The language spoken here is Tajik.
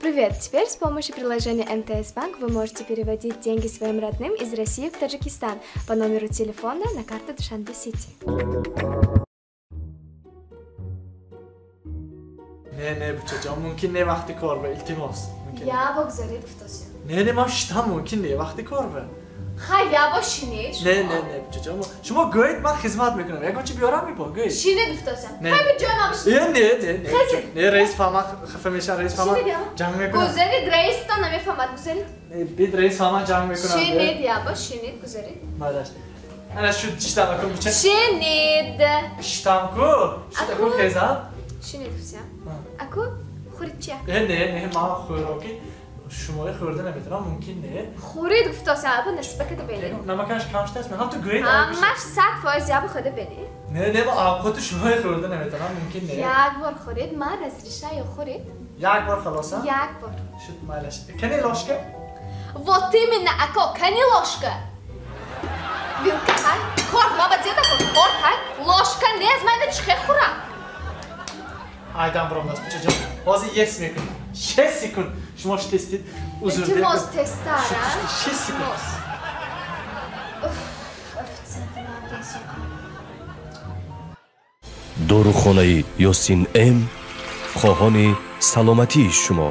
Привет! Теперь с помощью приложения МТС Банк вы можете переводить деньги своим родным из России в Таджикистан по номеру телефона на карту Душанбе Сити. Не, не, бучаҷон, мумкин не вақти кор ба, илтимос. Я богзоред, гуфтосем. Не, не, ман шитам мумкин не вақти кор ба. Хай, я бо шинед. Не, не, не, бучаҷон, шумо гӯед, ман хизмат мекунам. Ягон чи биёрам мебо, гӯед. Шинед, гуфтосем. Хай, би ҷой ман бишинед. Не, не, не, не, раис фаҳмад, хафа мешавад, раис фаҳмад, ҷанг мекунад. Гузаред, раистон намефаҳмад, гузаред. Бид раис фаҳмад, ҷанг мекунад. Шинед, я бо шинед, гузаред. Мадаш. Ана шуд, шитам аку, буча. Шинед. Шитам ку, шуд аку хезам. Шинед, гуфтам. Аку, хӯред чи? Не, не, ман хӯроки шумои хӯрда наметавонам, мумкин не. Хӯред, гуфтосам, або насибаката бинед. Намакаш кам шудааст, ман ҳам ту гӯед. Ҳамаш 100% ябо хӯрда бинед. Не, не, ман авқоти шумои хӯрда наметавонам, мумкин не. Як бор хӯред, ман разрешаю хӯред. Як бор халоса? Як бор. Шуд, майлаш. Кани ложка? Вот именно, ако, кани ложка? Вилка ҳай, корт, ма ба деда кор, корт ҳай, ложка не, аз ман ина чихе хӯрам? Айдан баромдааст, бучаҷон. Ҳозир ес мекунем. 6 секунд. Шумо тестид, узр. Илтимос, тестара. 6 секунд. Дорухонаи Ёсин М хоҳони саломатии шумо.